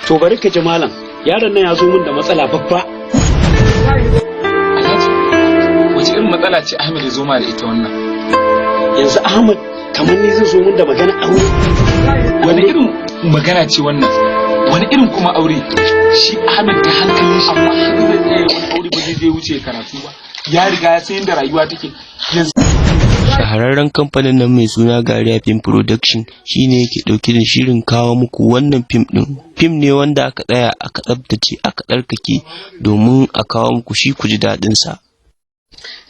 To bari ka ji malam, yaron nan ya zo min da matsala babba. Alhaji, wace irin matsala ce Ahmed ya zo ma da ita wannan? Yanzu Ahmad kamar ni zai zo min da magana aure. Wani irin magana ce wannan? Wani irin kuma aure? Shi Ahmed da hankalin shi amma har zai tsaya wani aure ba zai je wuce karatu ba. Ya riga ya san yadda rayuwa take. Yanzu Shahararren kamfanin nan mai suna Gariya Film Production shine yake ɗauke da shirin kawo muku wannan fim ɗin. Fim ne wanda aka tsaya aka tsabtace aka tsarkake domin a kawo muku shi ku ji daɗin sa.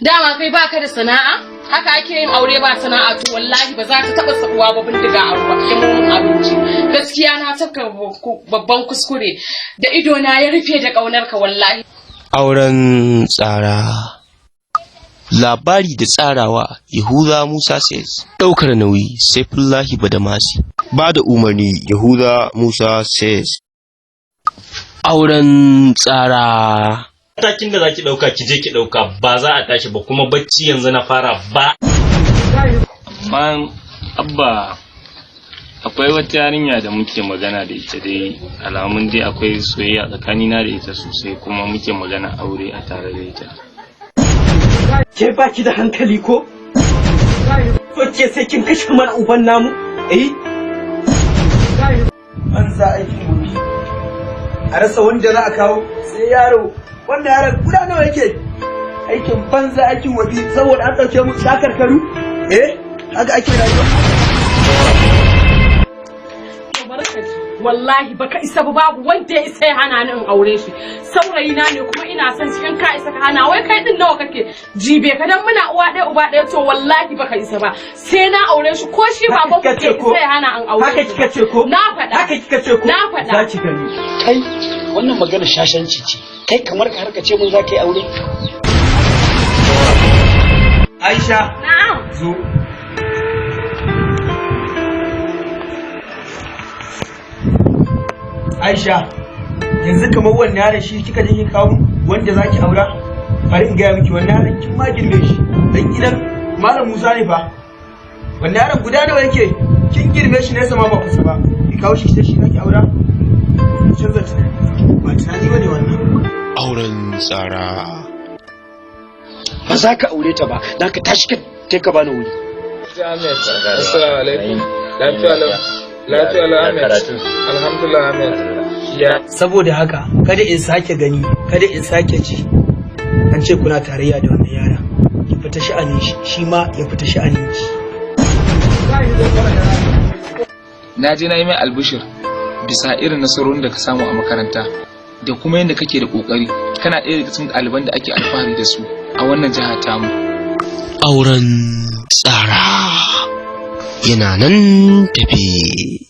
Dama kai baka da sana'a? Haka ake yin aure ba sana'a, to wallahi ba za ta taba sabuwa ba, bindiga a ruwa. Mun abinci. Gaskiya na tafka babban kuskure da ido na ya rufe da kaunar ka wallahi. Auren tsara. Labari da tsarawa Yahuza Musa Says. Ɗaukar nauyi Saifullahi Badamasi. Ba da umarni Yahuza Musa Says. Auren tsara. Matakin da zaki dauka, ki je ki dauka, ba za a tashi ba kuma bacci yanzu na fara ba. Amma abba, akwai wata yarinya da muke magana da ita dai, alamun dai akwai soyayya tsakanina da ita sosai, kuma muke magana aure a tare da ita. Ke baki da hankali ko? So ke sai kin kashe mana uban namu? Eh? Banza aikin gobe. A rasa wanda za a kawo sai yaro. Wannan yaron guda nawa yake? Aikin banza aikin wabi saboda an ɗauke mu sakarkaru? Eh? Haka ake rayuwa. Wallahi baka isa ba, babu wanda ya isa ya hana ni in aure shi. Saurayi na ne kuma ina son shi, in ka isa ka hana. Wai kai din nawa kake jibe ka dan muna uwa ɗaya uba ɗaya, to wallahi baka isa ba, sai na aure shi, ko shi baban ku ke isa ya hana in aure Haka shi. kika ce ko? Na faɗa. Haka kika ce ko? Na faɗa. Za ki gani. Kai, wannan magana shashanci ce. Kai kamar ka harka ce mun za ka yi aure. Aisha. Na'am. Zo. Aisha, yanzu kamar wannan yaron shi kika je kika kawo wanda zaki aura? Bari in gaya miki, wannan yaron kin ma girme shi. Dan gidan Malam Musa ne fa. Wannan yaron guda nawa yake? Kin girme shi nesa ma ba kusa ba. Ki kawo shi sai shi zaki aura? Canza tunani. Ba tunani bane wannan. Auren tsara. Ba za ka aure ta ba, dan ka tashi ka kai ka bani wuri. Ahmed, assalamu alaikum. Lafiya lau. Lafiya lau Ahmed. Alhamdulillah Ahmed. Ya Saboda haka kada in sake gani, kada in sake ji an ce kuna tarayya da wannan yara. Ki fita sha'anin shi, shi ma ya fita sha'anin ki. Na je na yi mai albishir bisa irin nasarorin da ka samu a makaranta da kuma yadda kake da kokari, kana ɗaya daga cikin ɗaliban da ake alfahari da su a wannan jiha tamu. Auren tsara. Yana nan tafe.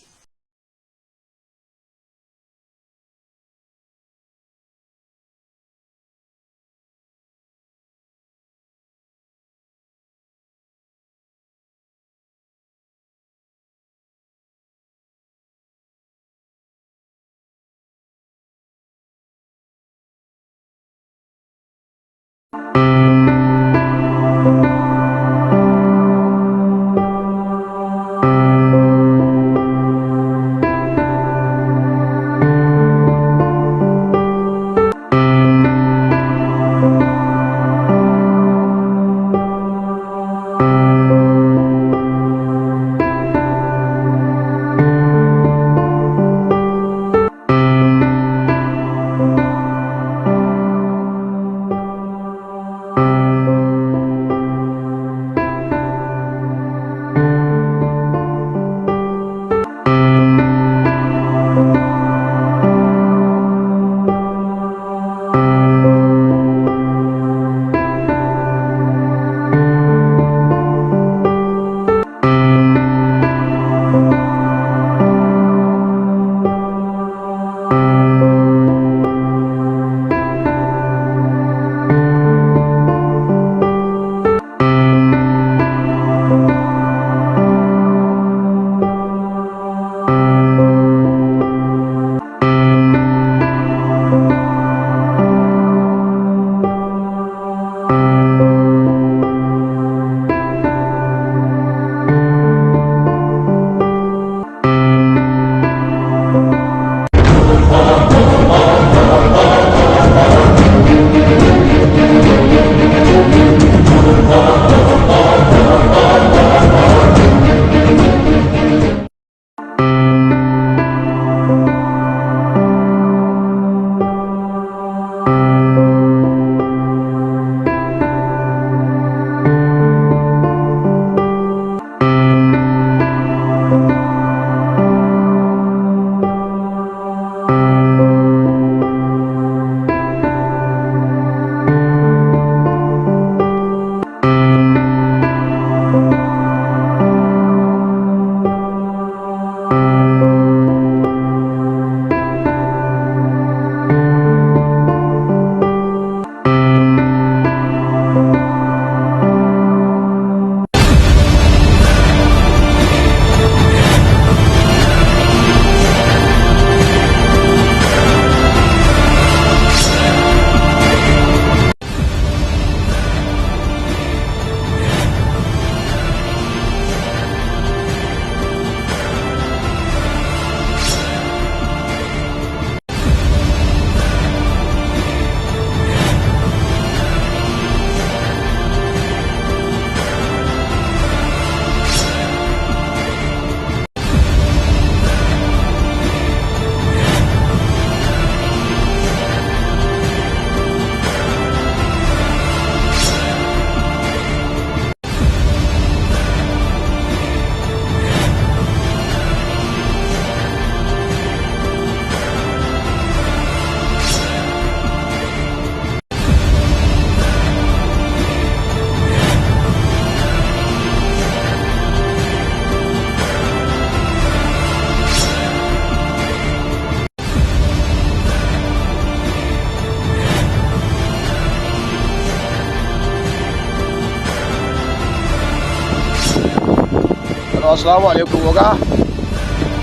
Assalamu alaikum oga.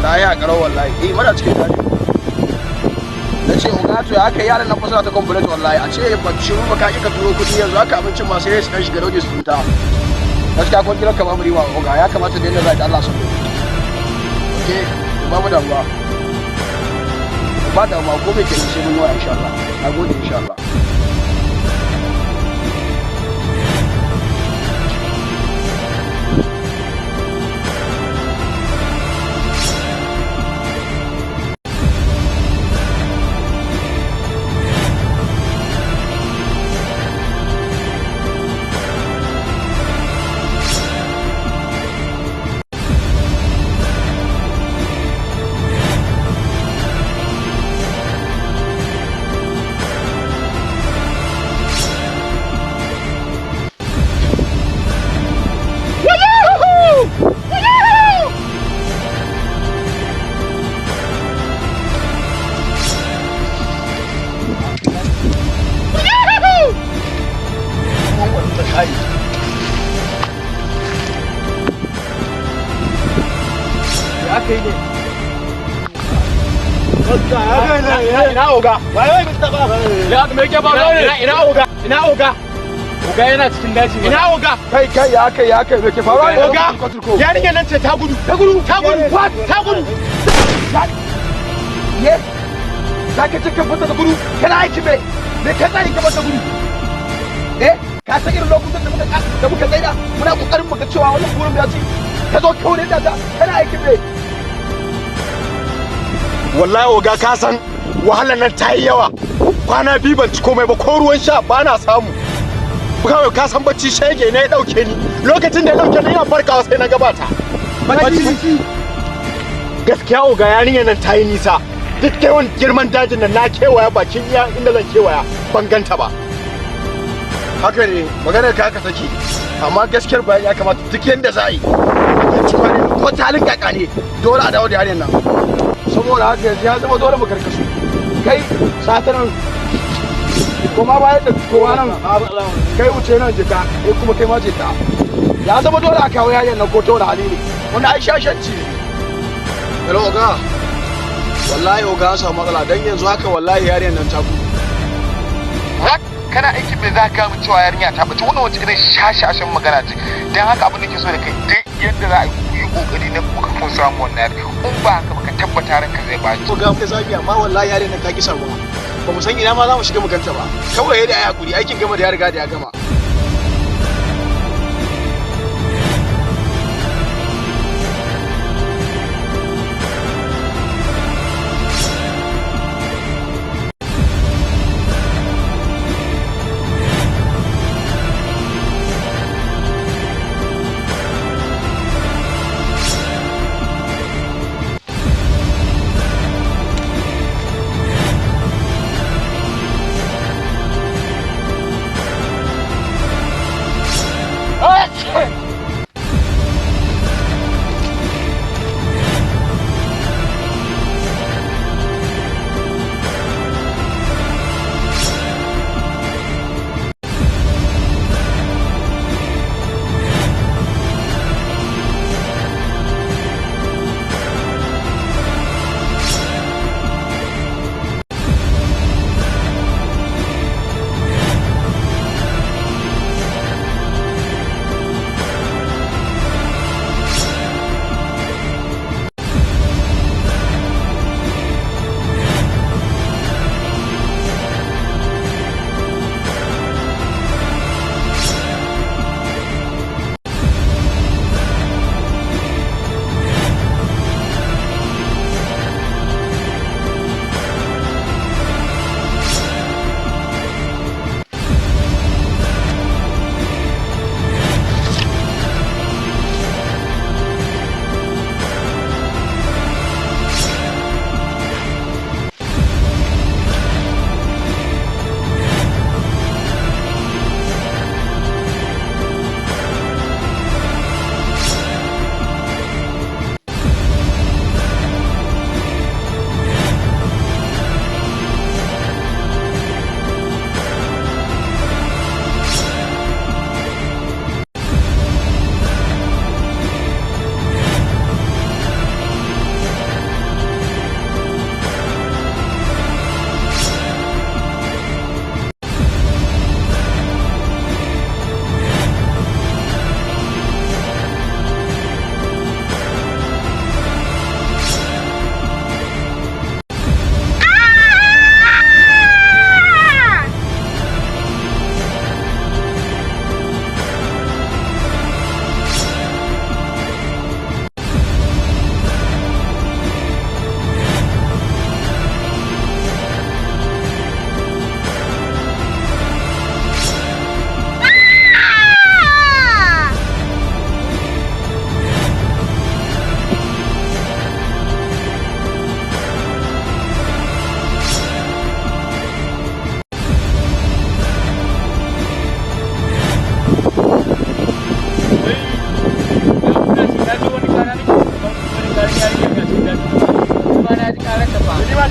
Na yi haƙarar wallahi. Eh, muna cikin daji. Na ce oga, to ya aka yi yaran nan fa suna ta complaint wallahi. A ce ba shiru ba ka ƙi ka turo kuɗi, yanzu haka abincin masu rai su ɗan shiga dauke su fita. Gaskiya kun kira ka bamu riba oga, ya kamata da yadda za a yi Allah sun. Okay, ba mu damuwa. Ba damuwa, ko me kenan sai mun yi wa insha Allah. Na gode insha Allah. Ina oga? Ina oga? Ina oga? Oga yana cikin daji. Ina oga? Kai kai, ya kai ya kai, me ke faruwa ne? Oga, yarinyar nan ce ta gudu. Ta gudu, ta gudu, ta gudu. Ye? Za ka ce ka fita da gudu? Kana aiki me? Me ka tsari ka fita gudu? Eh? Ka san irin lokutan da muka tsaida muna kokarin muga cewa wannan burin ya ci. Ka zo kaure da ta, kana aiki me? Wallahi oga, ka san wahalar nan ta yi yawa. Kwana biyu ban ci komai ba, ko ruwan sha ba na samu. Kawai ka san bacci shege ne ya dauke ni. Lokacin da ya dauke ni, ina farkawa sai na gabata. Bacci. Gaskiya oga, yarinyar nan ta yi nisa. Duk kewan girman dajin nan na kewaya, bakin iya inda zan kewaya ban ganta ba. Haka ne, maganar ka haka take. Amma gaskiyar bayani, ya kamata duk yanda za a yi. Ko talin kaka ne, dole a dawo da yarinyar nan. Saboda haka yanzu ya zama dole mu karkasu. Kai satanan koma bayan da kowa nan, kai wuce nan jika, kai kuma kai ma jika. Ya zama dole a kawo yarinyar nan ko ta wani hali ne. Wani ai shashanci ne. Hello oga. Wallahi oga, an samu matsala dan yanzu haka wallahi yarinyar nan ta gudu. Kana aikin me? Za ka min cewa yarinya ta bace? Wannan wace irin shashashin magana ce? Dan haka abin da ke so da kai, duk yadda za a yi kokari na kuka kun samu wannan yarinya. In ba haka ba, ka tabbata ranka zai baci. Oga, muka zabi, amma wallahi yarinyar nan ta ki samuwa. Ba mu san ina ma za mu shiga mu ganta ba. Kawai da ai hakuri, aikin gama da ya riga da ya gama.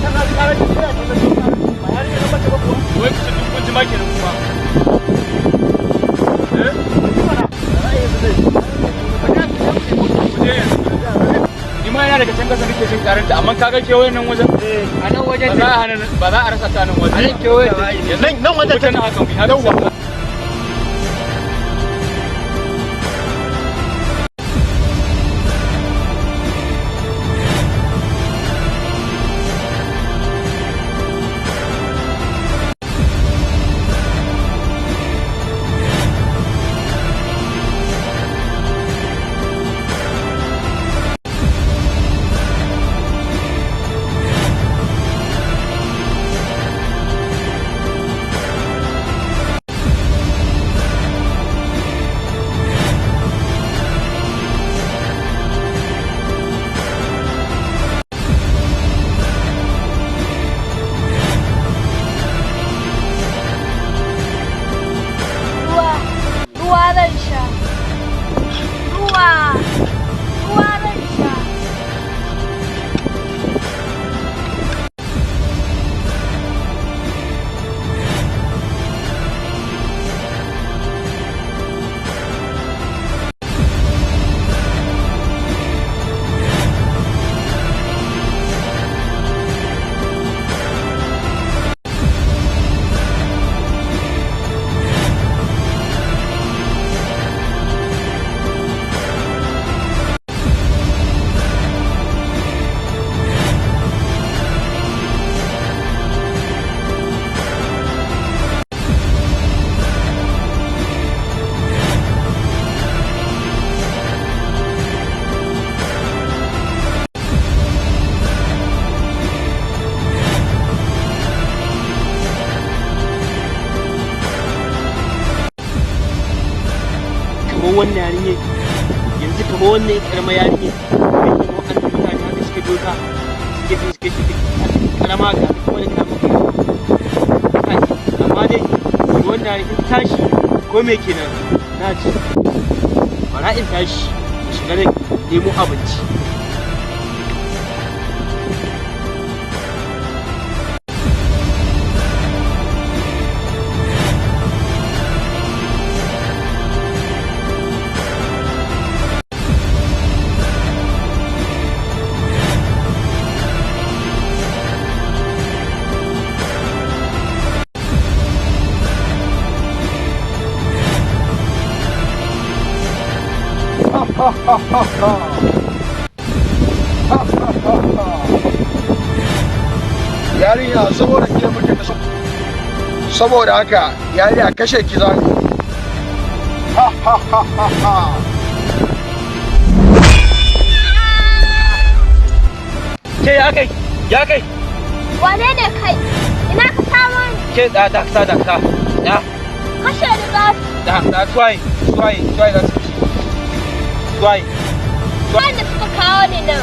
ta na ƙara ta tsaya ta na ba ya rike mace ba kuwa. Wai kusa duk kun ji ma kenan kuma. Eh? Ni ma yana daga can kasa nake jin karanta amma kaga kewayen nan wajen? A nan wajen Ba za a hana ba za a rasa ta nan wajen. A nan kewayen. Nan nan wajen ta haka mu haka. Ruwa, ruwa zan sha. Ruwa, ruwa zan sha. Kamar wannan yarinya yanzu, kamar wannan karama yarinya da ke waɗannan mutane haka suka doka suke sun suke shi karama ga ta kuma da kama kai, amma dai wannan yarinya ta tashi ko me kenan na ci bara in tashi in shiga nan nemo abinci. Yarinya, saboda ke muke da saboda haka yarinya kashe ki za ni. Ha ha ha ha ha. Ke, ya kai, ya kai. Wane ne kai? Ina ka samu ni? Ke da dakta dakta. Da Kashe ni za su. da da, suwaye suwaye suwaye za su kashe? Suwaye? Wanda suka kawo ni nan.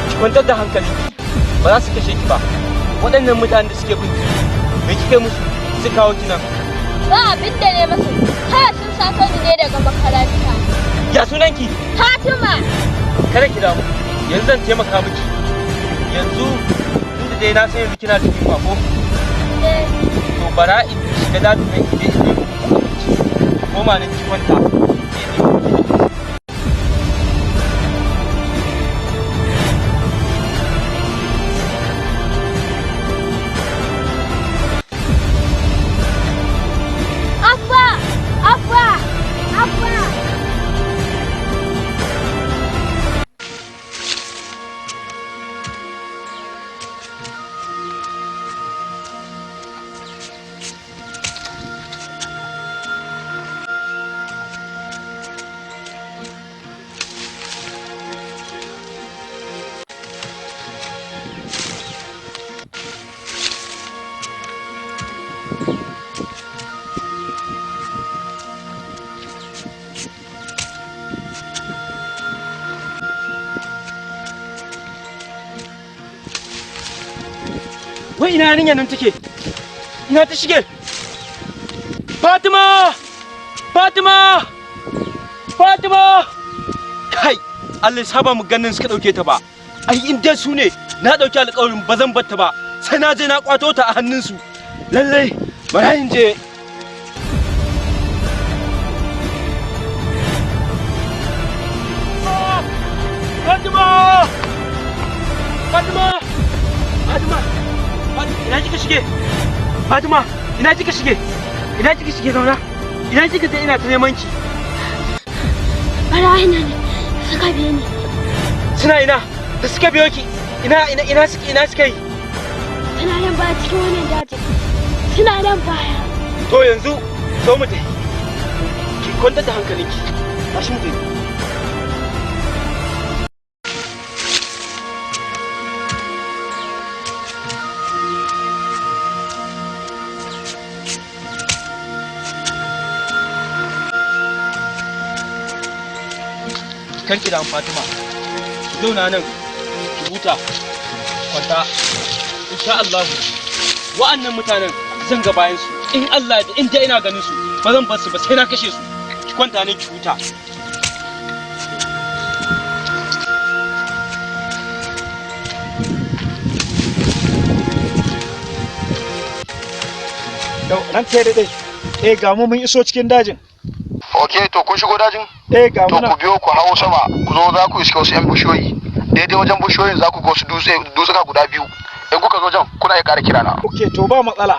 Ki kwantar da hankalinki, ba za su kashe ki ba. Waɗannan mutanen da suke binki, me kika yi musu su kawo ki nan? Ba abin da ne masu. Kawai sun sato ni ne daga makaranta. Ya sunanki? Fatima. Kada ki damu, yanzu zan taimaka miki. Yanzu tunda dai na san yanzu kina cikin mako, Eh, to bara in shiga dajin nan in je in nemo miki abinci. Ki koma nan ki kwanta, ki je in nemo miki abinci. Abba! Abba! Abba! Wai ina yarinyar nan take? Ina ta shige? Fatima! Fatima! Fatima! Kai, Allah ya saba mu ganin suka dauke ta ba. Ai in dai su ne Na dauki alƙawarin ba zan batta ba, sai na je na kwato ta a hannunsu. Lallai bari in je. Fatima! Fatima! Fatima! Ina kika shige? Fatima, ina kika shige? Ina kika shige zauna? Ina kika je ina ta neman ki? Barayin nan suka biye ni. Suna ina? Da suka biyo ki? Ina ina ina suke, ina suka yi? Suna nan baya cikin wannan dajin. Suna nan baya. To yanzu zo mu tafi. Ki kwantar da hankalinki. Tashi mu tafi. Karki da Fatima, ki zauna nan ki huta, kwanta. Insha Allah wa'annan mutanen zan ga bayan su in Allah ya, in dai ina ganin su ba zan bar su ba sai na kashe su. Ki kwanta nan ki huta. Ran kai dai. Eh, ga mu mun iso cikin dajin. Ok, to kun shigo dajin? Eh, ga To muna. ku biyo ku hawo sama, ku zo za ku iske wasu 'yan bishiyoyi. Daidai wajen bishiyoyin za ku ga wasu dutse, dutsuka guda biyu. In kuka zo jan, kuna iya ƙara kira na. Ok, to ba matsala.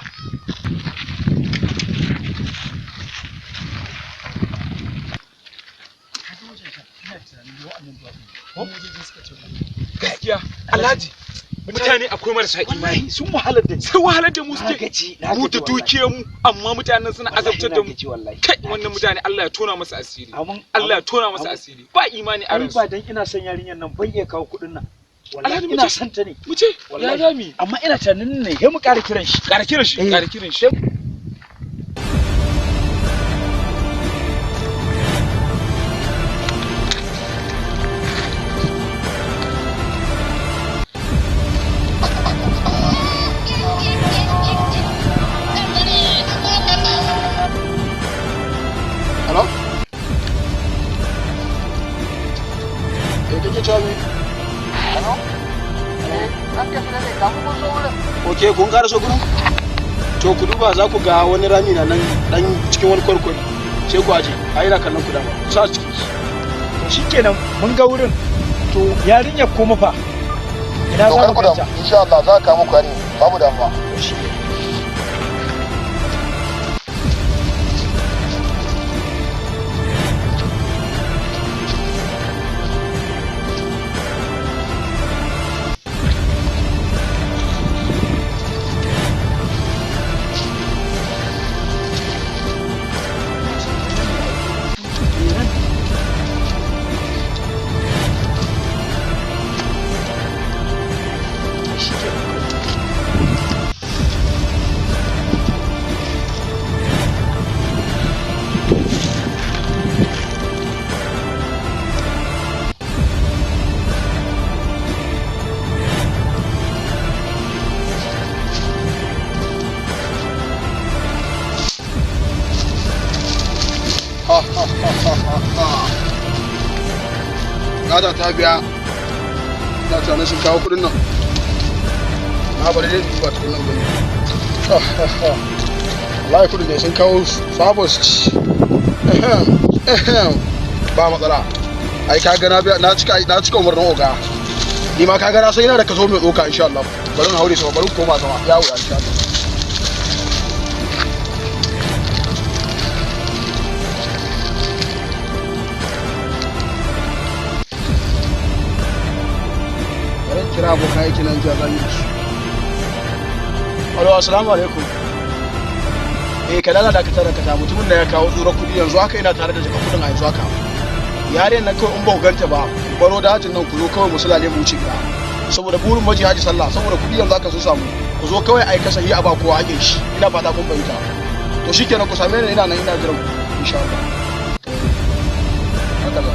Gaskiya Alhaji, mutane akwai marasa imani, sun wahalar da sun wahalar da mu suke na mu da gaji wallahi. dukiyar mu, amma mutanen suna azabtar da mu. Kai, wannan mutane Allah ya tona masa asiri, Allah ya tona masa asiri, ba imani a Ai ransu. ba dan ina son yarinyar nan ban iya kawo kuɗin nan. Wallahi Alhaji, ina mu ce. son ta ne. Mu ce ya Wallahi. zami. Amma ina tunanin ne sai mu ƙara kiran shi. Ƙara kiran shi, ƙara kiran shi. Hello? Eh, kake cewa me? Hello? Eh, an kashe ne, ga mu mun zo wurin. Ok, kun ƙaraso gurin? To ku duba za ku ga wani rami na nan dan cikin wani kwarkwari. Sai ku aje, ai ina kallon ku dama. Ku sa ciki. To shikenan mun ga wurin. To yarinyar kuma fa. Ina To za kar mu ku damu, ganta? insha Allah za ka muku yarinya, babu damuwa. Ha ha ha ha ha ha. Gata ta biya. Ina tunanin sun kawo kuɗin nan. Na bari dai duba tukun nan gani. Ha ha ha. Wallahi kuɗin ne sun kawo sabon su ci. Ehem, ehem. Ba matsala. Ai ka ga na biya, na cika umarnin oga. Ni ma ka ga na san yana da kaso mai tsoka insha Allah. Bari in haure sama, bari in koma sama. Yawo insha Allah. Bari in kira abokan aiki nan jiya zan yi da su. Alo, assalamu alaikum. Eh, ka lala dakatar da kata mutumin da ya kawo tsoron kuɗi yanzu haka ina tare da jaka kuɗin a yanzu haka. Yaren nan kawai in ba ku ganta ba, ku baro dajin nan ku zo kawai mu sulale mu wuce gida. Saboda burin maji haji sallah, saboda kuɗi yanzu haka sun samu. Ku zo kawai ai kasahi a ba kowa haƙin shi. Ina fata kun fahimta. To shikenan ku same ni ina nan ina jiran ku insha Allah. Haka za.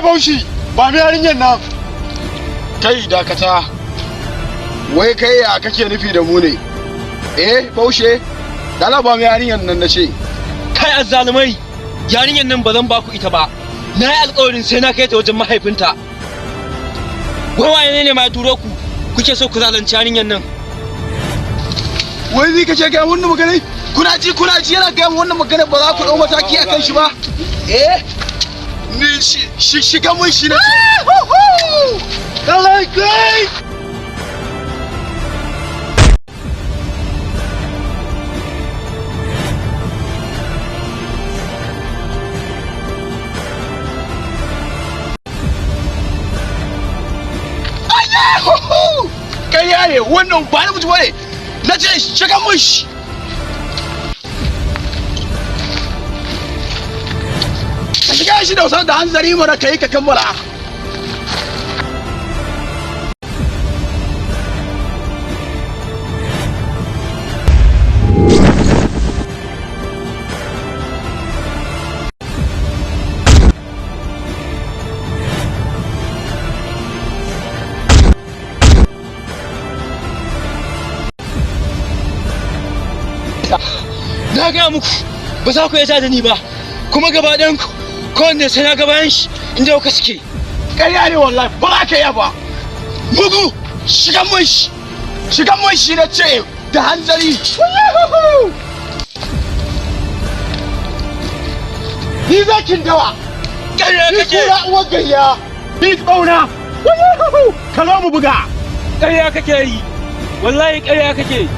Kai Bauchi, ba mu yarinyar nan. Kai dakata. Wai kai ya kake nufi da mu ne? Eh, Baushe, dala ba mu yarinyar nan na ce. Kai azzalumai, yarinyar nan ba zan ba ku ita ba. Na yi alƙawarin sai na kai ta wajen mahaifinta. Wai waye ne ma ya turo ku? Kuke so ku zalunci yarinyar nan? Wai ni kace ga wannan magana? Kuna ji kuna ji yana ga wannan magana ba za ku dau mataki akan shi ba? Eh? Ni shi shiga mun shi na ce. Kai kai! Ƙarya ne wannan ba na mutu bane. Na ce shiga mun shi. Ka shiga shi da wasan da hanzari mana kai ka kammala. Na gaya muku ba za ku iya da ni ba, kuma gaba ɗayan ku kowanne sai na gabayan shi inda kuka suke. Ƙarya ne wallahi ba za ka iya ba. Mugu shiga mun shi. Shiga mun shi na ce da hanzari. Ni zakin dawa. Ƙarya Ni kake! kura uwar gayya. Ni bauna. Ka zo mu buga. Ƙarya kake yi! Wallahi ƙarya kake yi!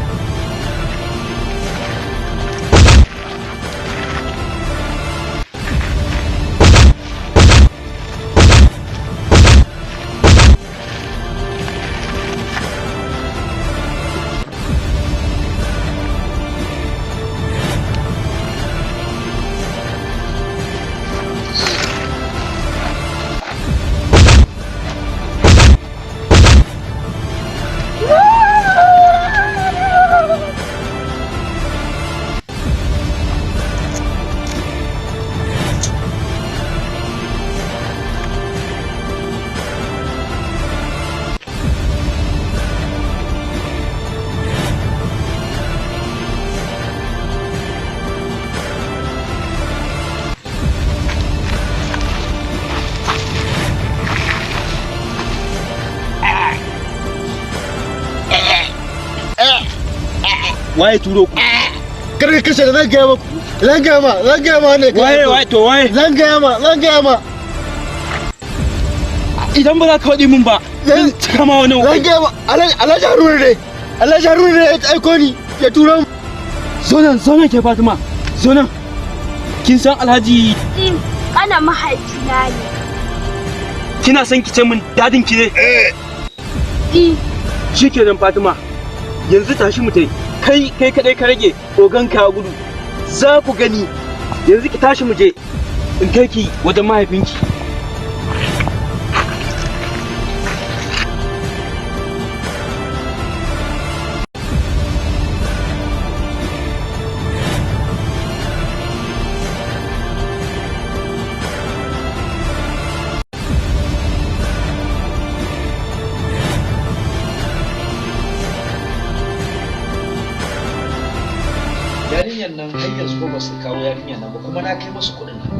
Waye turo ku? Kar ka kashe da zan gaya maku. Zan gaya ma, zan gaya ma ne. Waye waye to waye? Zan gaya ma, zan gaya ma. Idan ba za ka faɗi min ba, zan cika ma wani Zan gaya ma. Alhaji Haruna ne. Alhaji Haruna ne ya aiko ni ya turo mu. Zo nan, zo nan ke Fatima. Zo nan. Kin san Alhaji Kana mahaifina ne. kina son ki ce min dadin ki ne? Eh. Shikenan Fatima. Yanzu tashi mu tai. Kai kai kadai ka rage ogan ka ya gudu. Za ku gani. Yanzu ki tashi mu je in kai ki wajen mahaifinki. Yarinyar nan har yanzu ba su kawo yarinyar nan ba kuma na kai musu kuɗin nan.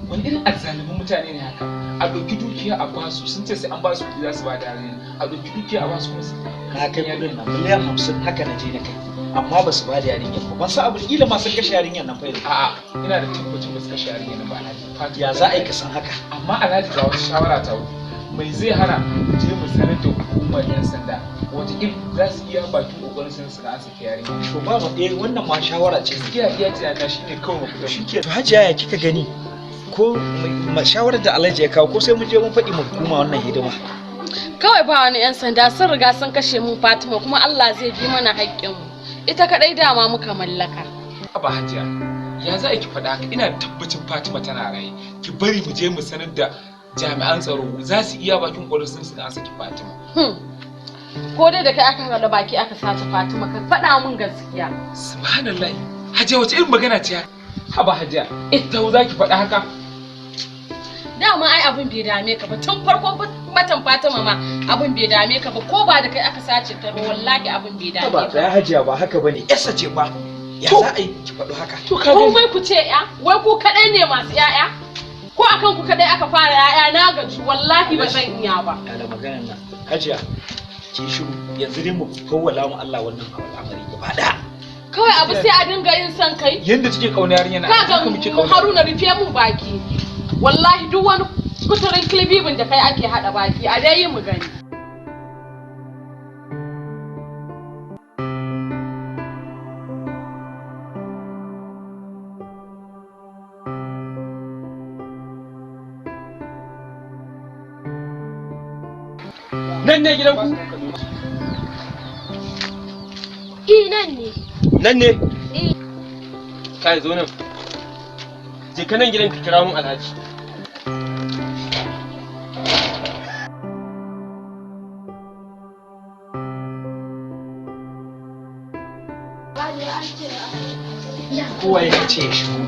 Wani irin azzalumin mutane ne haka? A ɗauki dukiya a basu, sun ce sai an basu kuɗi za su ba da yarinya. A ɗauki dukiya a basu kuma su Na kai kuɗin nan miliyan 50 haka na je na kai. Amma ba su ba da yarinyar ba. Ban san abu kila ma sun kashe yarinyar nan fa yanzu. A'a, ina da tabbacin ba su kashe yarinyar nan ba Alhaji. Fatima Ya za a yi ka san haka? Amma Alhaji ga wata shawara ta wuce. Mai zai hana mu je mu sanar da hukumar 'yan sanda wataƙil za su iya bakin ƙoƙarin sun su ga an saki yarinya. To ba mu eh wannan ma shawara ce. Gaskiya iya tunana shine kawai mu fita. Shike. To Hajiya ya kika gani? Ko shawarar da Alhaji ya kawo ko sai mun je mun faɗi mu hukuma wannan hidima. Kawai ba wani 'yan sanda sun riga sun kashe mun Fatima kuma Allah zai bi mana haƙƙinmu. Ita kaɗai dama muka mallaka. Haba Hajiya, ya za a ki faɗa haka? Ina da tabbacin Fatima tana raye. Ki bari mu je mu sanar da jami'an tsaro za su iya bakin ƙoƙarin sun su ga an saki Fatima. Ko dai da kai aka haɗa baki aka sace Fatima ka faɗa min gaskiya. Subhanallah. Hajiya wace irin magana ce haka? Haba Hajiya, ita za ki faɗa haka? Dama ai abin bai dame ka ba tun farkon batan Fatima ma abin bai dame ka ba, ko ba da kai aka sace ta ba, wallahi abin bai dame Ba ka. tsaya Hajiya, ba haka bane. Yasa ce fa. Ya za a yi ki faɗo haka? To ka gani. Komai ku ce ya, wai ku kadai ne masu yaya? Ko akan ku kadai aka fara yaya? Na gaji wallahi, ba zan iya ba. Da maganar nan. Hajiya, ki shiru. Yanzu dai mu kawwala mu Allah wannan al'amari gaba ɗaya. Kawai abu sai a dinga yin son kai. Yanda kike kauna yarinya na Kaga haka muke kauna. Haruna, rufe mun baki. Wallahi duk wani kuturin kilibibin da kai ake hada baki a dai yi mu gani. Nan ne gidan ku? I, nan ne. Nan ne? Eh. Kai, zo nan. Je ka nan gidan ka kira mun Alhaji. Kowa ya ce ya shigo.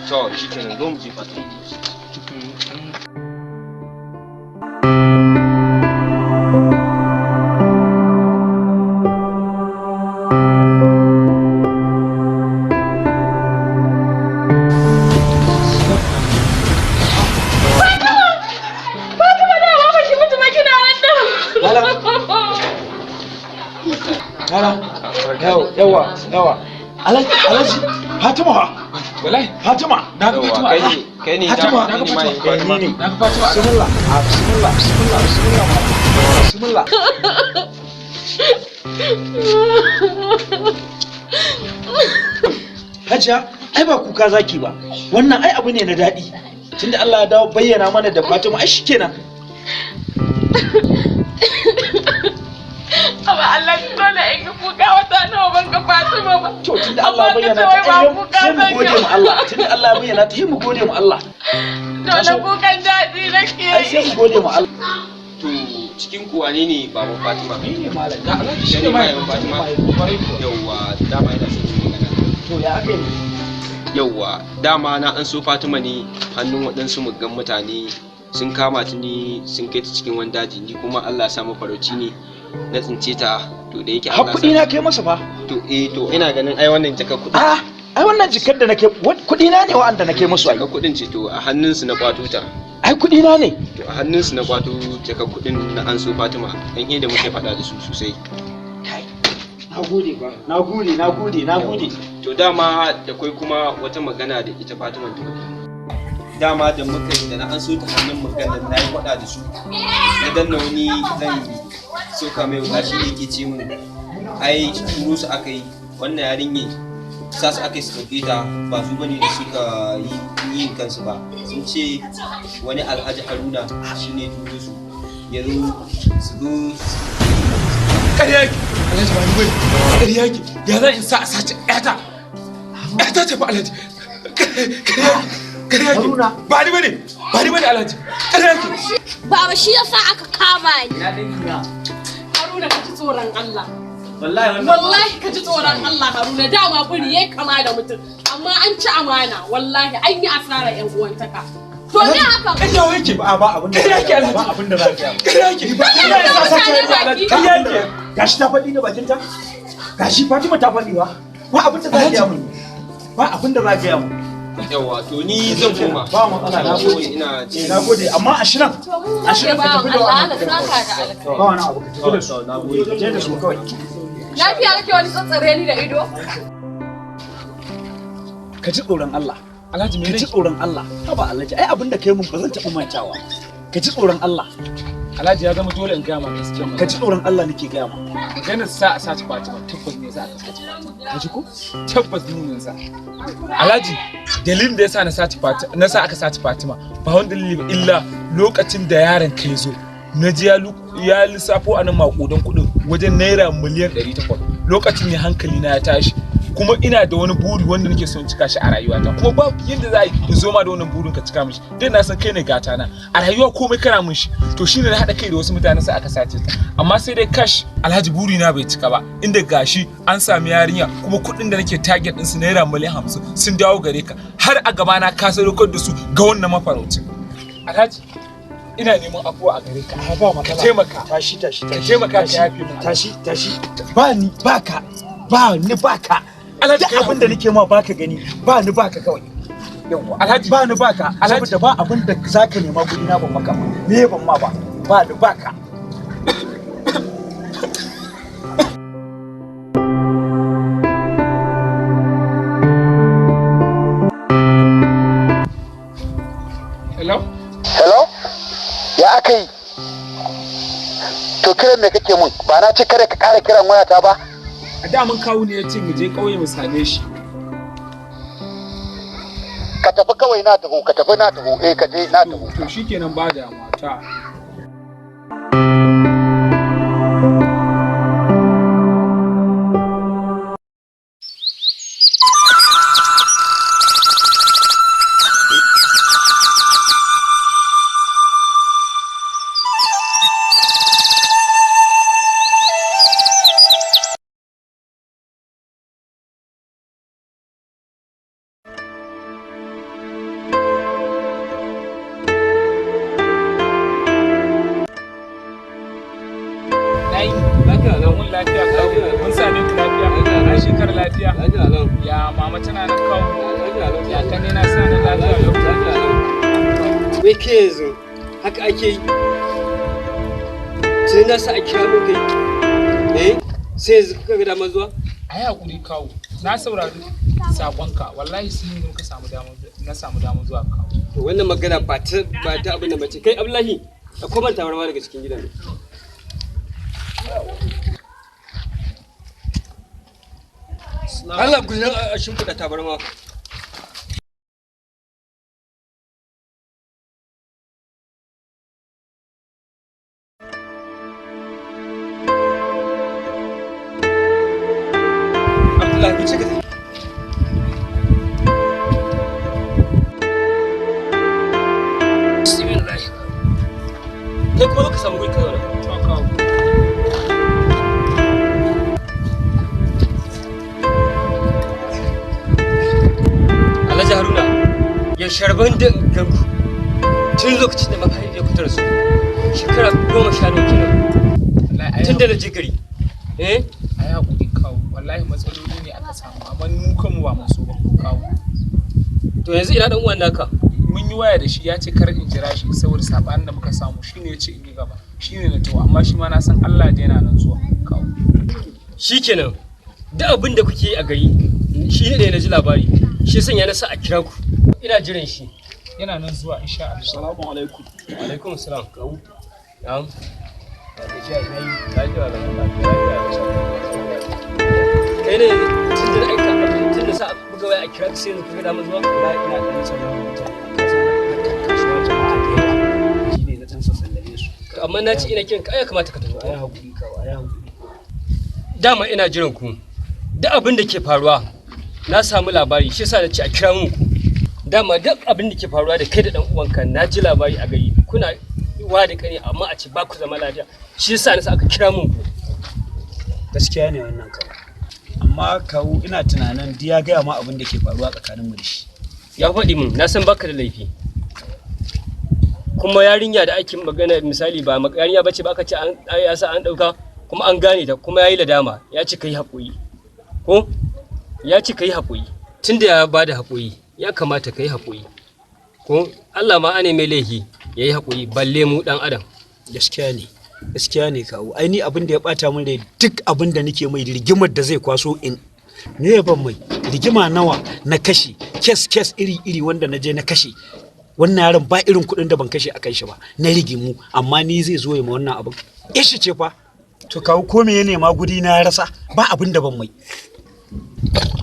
To shikenan, zo mu je Fatima. Fatima, da ba ki mutu ba kina wannan. Yara, yawa, yawa. Alhaji, Alhaji, Fatima fa. Wallahi Fatima. Na ga Fatima. Kai ne, kai ne. Fatima, na ga Fatima. Eh, ni ne. Na ga Fatima. Bismillah. Ah, bismillah, bismillah, bismillah. Bismillah. Hajiya, ai ba kuka zaki ba. Wannan ai abu ne na daɗi. Tunda Allah ya dawo bayyana mana da Fatima, ai shikenan. Amma Allah, dole in yi kuka, wata nawa ban ga Fatima ba. To tunda Allah ya bayyana ta, ai sai mu gode mu Allah. Tunda Allah ya bayyana ta, sai mu gode mu Allah. Dole kukan daɗi nake. Ai sai mu gode mu Allah. To cikin ku wane ne baban Fatima? Ni ne malam. Ga Alhaji Shi shi ne ne mahaifin Fatima. Yawwa, dama ina son yin magana. To ya aka yi? Yawwa, dama na an so Fatima ne hannun waɗansu muggan mutane, sun kama ta ne sun kai ta cikin wani daji, ni kuma Allah ya sa mafarauci ne, na tsince ta. To da yake Har Allah kuɗi ya na sa kai masa fa. To eh, to ina ganin ai wannan jaka kuɗi. Ah, ai wannan jikar da nake, kuɗi na ne wa'anda nake musu ai. Jaka kuɗin ce, to a hannunsu na kwato ta. Ai kuɗi na ne. To a hannunsu na kwato jaka kuɗin na an so Fatima, dan da muke faɗa da su sosai. Na gode ba. Na gode, na gode, na gode. To dama da kwai kuma wata magana da ita Fatima ta faɗi. Dama da muka yi da na an so ta hannun maganar, na yi faɗa da su. Na danna wani zan soka mai wuka, shi ne yake ce mun ai turo su aka yi, wannan yarinyar sa su aka yi su ɗauke ta, ba su bane da suka yi yin kansu ba. Sun ce wani Alhaji Haruna shi ne turo su ya zo su zo. Ƙarya yake Alhaji, ba ni bane. Ƙarya yake. Ya zan in sa a sace ƴata? Ƴata ce fa Alhaji. Ƙarya yake, ƙarya yake. Ba ni bane, ba ni bane Alhaji. Ƙarya yake. Baba, shi yasa aka kama ni. Haruna, ka ji tsoron Allah. Wallahi. Wallahi ka ji tsoron Allah Haruna, dama buri yayi kama da mutum, amma an ci amana, wallahi an yi asarar yan uwantaka. To me haka? Ƙarya yake. Ba ba abin da Ƙarya yake Alhaji. ba abin da za ka yi. Ƙarya yake. Kana Ya da sa sace mutane yarinya Alhaji. baki. Ƙarya yake. Gashi ta faɗi da bakinta? Gashi Fatima ta faɗi ba. Ba abin da za ka yi mun. Ba abin da za ka yi mun. Yawa, to ni zan koma. Ba matsala, na gode. Ina Eh, na gode, amma ashirin. Ashirin ka tafi da Allah wannan. Allah saka da alkhairi. Ba wani abu, ka tafi da su. Ka je da su kawai. Lafiya kake wani tsatsare ni da ido? Ka ji tsoron Allah. Alhaji, me Ka ji tsoron Allah. Haba Alhaji, ai abin da kai mun ba zan taɓa mantawa. Ka ji tsoron Allah. Alhaji, ya zama dole in gaya ma gaskiya. Ka ji tsoron Allah nake gaya ma. Maganar sa a sace Fatima, tabbas ne za a sace Fatima. Ka ji ko? Tabbas ni ne sa. Alhaji, dalilin da yasa na sace Fatima, na sa aka sace Fatima, ba wani dalili ba illa lokacin da yaron ka zo. Na ji ya lissafo a nan maƙudan kuɗin wajen naira miliyan 800. Lokacin ne hankali na ya tashi. Kuma ina da wani buri wanda nake son cika shi a rayuwata, kuma babu yadda za a yi zo ma da wannan burin ka cika mishi, dan na san kai ne gata na a rayuwa, komai kana mun shi. To shine na haɗa kai da wasu mutane sai aka sace ta, amma sai dai kash, Alhaji, buri na bai cika ba, inda gashi an sami yarinya, kuma kuɗin da nake target ɗinsu naira miliyan 50 sun dawo gare ka, har a gaba na ka sadaukar da su ga wannan mafaraucin. Alhaji, ina neman afuwa a gare ka. Ba ka taimaka. Tashi, tashi. Ka taimaka ka yafe min. Tashi, tashi. Ba ni ba ka, ba ni ba ka. Alhaji, duk abin da nake ma baka gani, ba ni ba ka kawai. Yawwa. Alhaji. Ba ni ba ka. Alhaji. Saboda ba abin da zaka nema guri na ban maka ba. Me ban ma ba? Ba ni ba ka. Hello? Hello? Ya aka yi? To kiran me kake mun? Ba na ce kada ka ƙara kiran wayata ba? A da mun kawo ne ya ce mu je ƙauye mu same shi. Ka tafi kawai, na taho, ka tafi, na taho, eh, ka je, na taho. To shikenan, ba damuwa ta. Nayi lafiya lau, mun lafiya kawo, mun same ku lafiya, an shekara lafiya. Ya mama tana nan kawo? Ya kane na sa nan lafiya lau? Wai ke yanzu haka ake yi? Tun na sa a kira mun kai, eh, sai yanzu kuka ga damar zuwa. A yi hakuri kawo, na saurari sakonka, wallahi sun yi muka samu damar, na samu damar zuwa kawo. To wannan magana ba ta abin da mace kai Abdullahi, a koma tabarma daga cikin gidan. Allah ku a shimfiɗa tabarma. Abdullahi, ku cika. Bismillah. Kai kuma zo ka samu guri ka zauna. To kawo. Alhaji Haruna, ya sharban da ganku tun lokacin da mahaifiyar ku ta rasu, shekara 10 nawa kenan tun da na je gari. Eh? A yi hakuri kawo, wallahi matsaloli ne aka samu, amma mu kanmu ba mu so ba kawo. To yanzu ina dan uwan naka? Mun yi waya da shi, ya ce kar in jira shi saboda sabanin da muka samu, shine ya ce in yi gaba, shine na tawo, amma shi ma na san Allah da yana nan zuwa kawo. Shikenan, duk abin da kuke yi a gari shi ne na ji labari, shi sanya na sa a kira ku. Ina jiran shi. Yana nan zuwa insha Allah. Assalamu alaikum. Alaikum salam. Kawu. Na'am. Lafiya, ina yi? Kai ne tun da na aika, tun da sa a buga waya a kira ka, sai yanzu kuka damar zuwa? Wallahi ina ɗan sanar mutane. Ka san harkar kasuwa, jama'a da yawa. Shi ne na ɗan sallame su. To amma na ce ina kiran ka, ai ya kamata ka tafi. Ayi hakuri kawu, ayi hakuri. Dama ina jiran ku. Duk abin da ke faruwa na samu labari, shi yasa na ce a kira mun ku. Dama duk abin da ke faruwa da kai da dan uwanka na ji labari a gari, kuna wa da kani, amma a ce ba ku zama lafiya, shi yasa na sa aka kira mun ku. Gaskiya ne wannan kawu. Amma kawu, ina tunanin duk ya gaya ma abin da ke faruwa tsakaninmu da shi. Ya faɗi mun, na san baka da laifi. Kuma yarinya da ake magana, misali, ba yarinya bace ba aka ce an ya sa an dauka, kuma an gane ta, kuma yayi ladama, ya ce kai haƙuri. Ko ya ce kai haƙuri, tunda ya bada haƙuri ya kamata kai haƙuri. Ko Allah ma ane mai laifi yayi haƙuri, balle mu dan adam. Gaskiya ne. Gaskiya ne kawu. Ai ni abin da ya bata min rai, duk abin da nake mai, rigimar da zai kwaso in me ya ban mai, rigima nawa na kashe, kes kes iri iri wanda na je na kashe wannan yaron, ba irin kuɗin da ban kashe akan shi ba na rigimu, amma ni zai zo ya ma wannan abin? Ishi ce fa. To kawu, ko me ya nema guri na ya rasa? Ba abin da ban mai.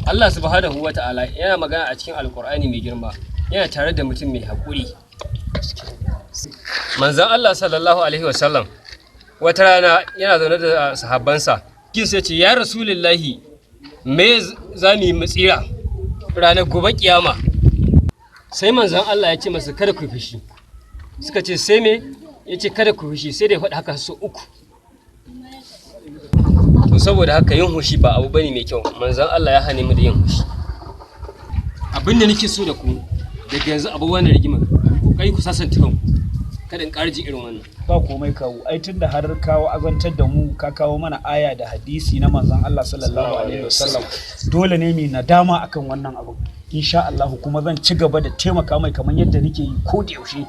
Allah subhanahu wa ta'ala yana magana a cikin Alkur'ani mai girma, yana tare da mutum mai haƙuri. Manzon Allah sallallahu alaihi wasallam wata rana yana zaune da sahabbansa. Kin sai ce, "Ya Rasulullahi, Me za mu yi mu tsira ranar gobe kiyama? Sai manzon Allah ya ce masa, kada ku fushi. Suka ce, sai me? Ya ce, kada ku fushi. Sai da ya faɗi haka sau uku. To saboda haka yin hushi ba abu bane mai kyau. Manzon Allah ya hane mu da yin hushi. Abin da nake so da ku daga yanzu, abu wannan rigimar, kokari ku sasanta kanku, kada in ƙara jin irin wannan. Ba komai kawo, ai tunda har kawo azantar da mu, ka kawo mana aya da hadisi na manzon Allah sallallahu alaihi wasallam, dole ne mu nadama akan wannan abu insha Allah. Kuma zan ci gaba da taimaka mai kamar yadda nake yi ko da yaushe.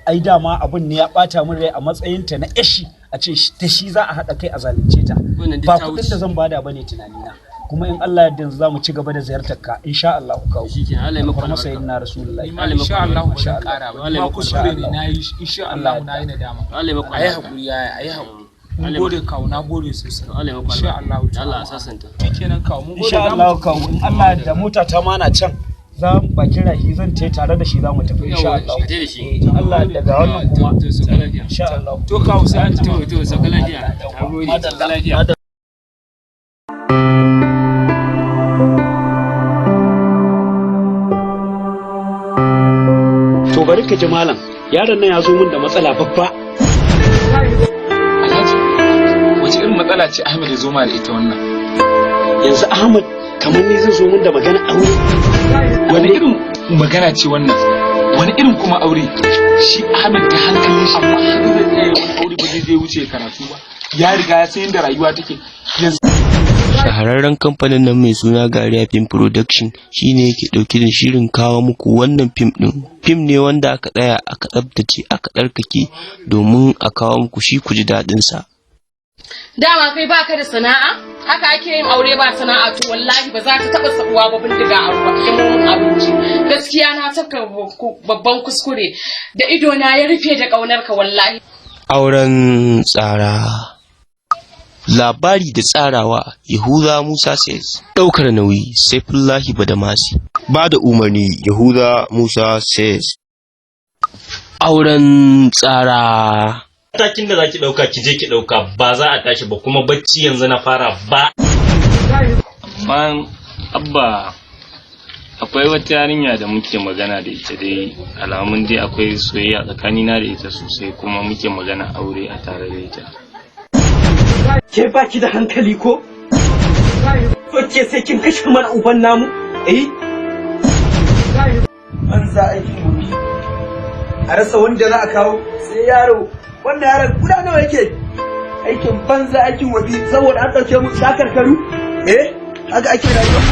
Ai dama abun ne ya bata min rai, a matsayin ta na yashi a ce ta shi za a haɗa kai a zalunce ta. Wannan duk ba ta kuɗin wuce. da zan bada bane tunanina. Kuma in Allah ya yarda za mu ci gaba da ziyartar ka insha Allah kawo. Shikenan, Allah ya maka kuma albarka. Sayyidina Rasulullahi. Ni ma insha Allah ba zan kara ba. Ni ma kuskure ne na yi, insha Allah na yi nadama. Allah ya maka Ayi albarka. hakuri yaya, ayi hakuri. Mun Allah ya gode kawo, na gode sosai. Allah ya maka Insha albarka. Allah. Allah a sasanta. Shikenan kawo, mun gode. Insha Za mu Allah kawo, in Allah da mota ta mana can za mu bakin rahi, zan tai tare da shi, za mu tafi insha Allah. Ka tai da shi. In Allah daga wannan kuma To sauka lafiya. Insha Allah. To kawo, sai an To sauka lafiya. Nagode, sauka lafiya. To bari ka ji malam, yaron nan ya zo min da matsala babba. Alhaji, wace irin matsala ce Ahmed ya zo ma da ita wannan? Yanzu Ahmad kamar ni zai zo min da magana aure? Wani irin magana ce wannan? Wani irin kuma aure? Shi Ahmed da hankalin shi, amma har zai tsaya wani aure, ba zai je wuce karatu ba? Ya riga ya san yadda rayuwa take yanzu. Shahararren kamfanin nan mai suna Gariya Film Production shine yake ɗauke da shirin kawo muku wannan fim ɗin. Fim ne wanda aka tsaya aka tsabtace aka tsarkake domin a kawo muku shi ku ji daɗinsa. Dama kai baka da sana'a? Haka ake yin aure ba sana'a? To wallahi ba za ta taba sabuwa ba, bindiga a ruwa. Mun abinci. Gaskiya na taka babban kuskure da ido na ya rufe da kaunar ka wallahi. Auren tsara. Labari da tsarawa, Yahuza Musa Says. Ɗaukar nauyi, Saifullahi Badamasi. Ba da umarni, Yahuza Musa Says. Auren tsara. Matakin da zaki dauka, ki je ki dauka, ba za a tashi ba. Kuma bacci yanzu na fara ba. Amma abba, akwai wata yarinya da muke magana da ita dai, alamun dai akwai soyayya tsakanina da ita sosai, kuma muke magana aure a tare da ita. Ke baki da hankali ko? Ko ke sai kin kashe mana uban namu? Eh? Banza aikin gobe. A rasa wanda za a kawo sai yaro. Wannan yaron guda nawa yake? Aikin banza aikin wabi, saboda an ɗauke mu shakarkaru? Eh? Haka ake rayuwa.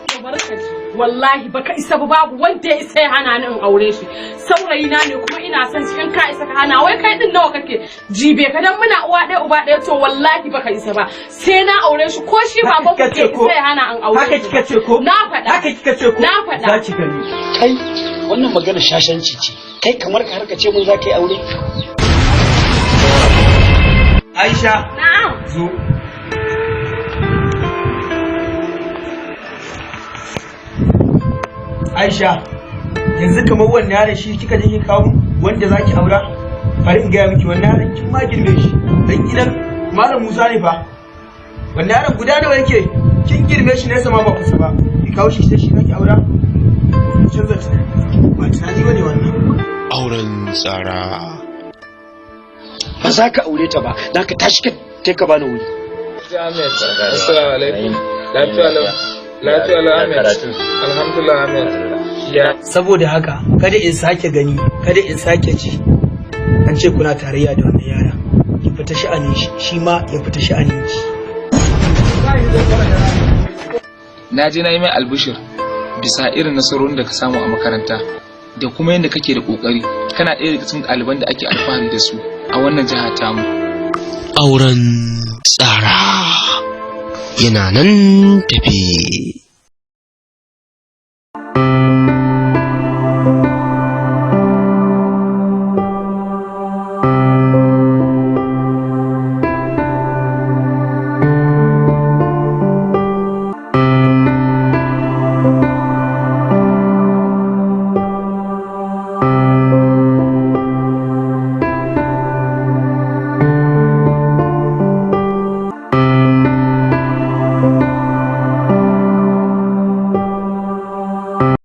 To bari ka ji. Wallahi baka isa ba, babu wanda ya isa ya hana ni in aure shi. Saurayi na ne kuma ina son shi. In ka isa ka hana. Wai kai din nawa kake? Jibe ka dan muna uwa ɗaya uba ɗaya, to wallahi baka isa ba. Sai na aure shi, ko shi baban ku kika ce ke ko? isa ya hana in aure Haka shi. kika ce ko? Na faɗa. Haka kika ce ko? Na faɗa. Za ki gani. Kai, wannan magana shashanci ce. Kai kamar ka harka ce mun za ka yi aure. Aisha. Na'am. Zo. Aisha, yanzu kamar wannan yaron shi kika je kika kawo wanda zaki aura? Bari in gaya miki, wannan yaron kin ma girme shi. Dan gidan Malam Musa ne fa. Wannan yaron guda nawa yake? Kin girme shi nesa ma ba kusa ba. Ki kawo shi, sai shi zaki aura? Canza tunani. Ba tunani bane wannan. Auren tsara. Ba za ka aure ta ba, za ka tashi ka tai ka bani wuri. Ahmed, assalamu alaikum. Lafiya lau. Lafiya lau Ahmed. Alhamdulillah Ahmed. Ya. Saboda haka kada in sake gani, kada in sake ji an ce kuna tarayya da wannan yara. Ki fita sha'anin shi, shi ma ya fita sha'anin ki. Na je na yi mai albishir bisa irin nasarorin da ka samu a makaranta da kuma yadda kake da kokari, kana ɗaya daga cikin ɗaliban da ake alfahari da su a wannan jiha tamu. Auren tsara. Yana nan tafe.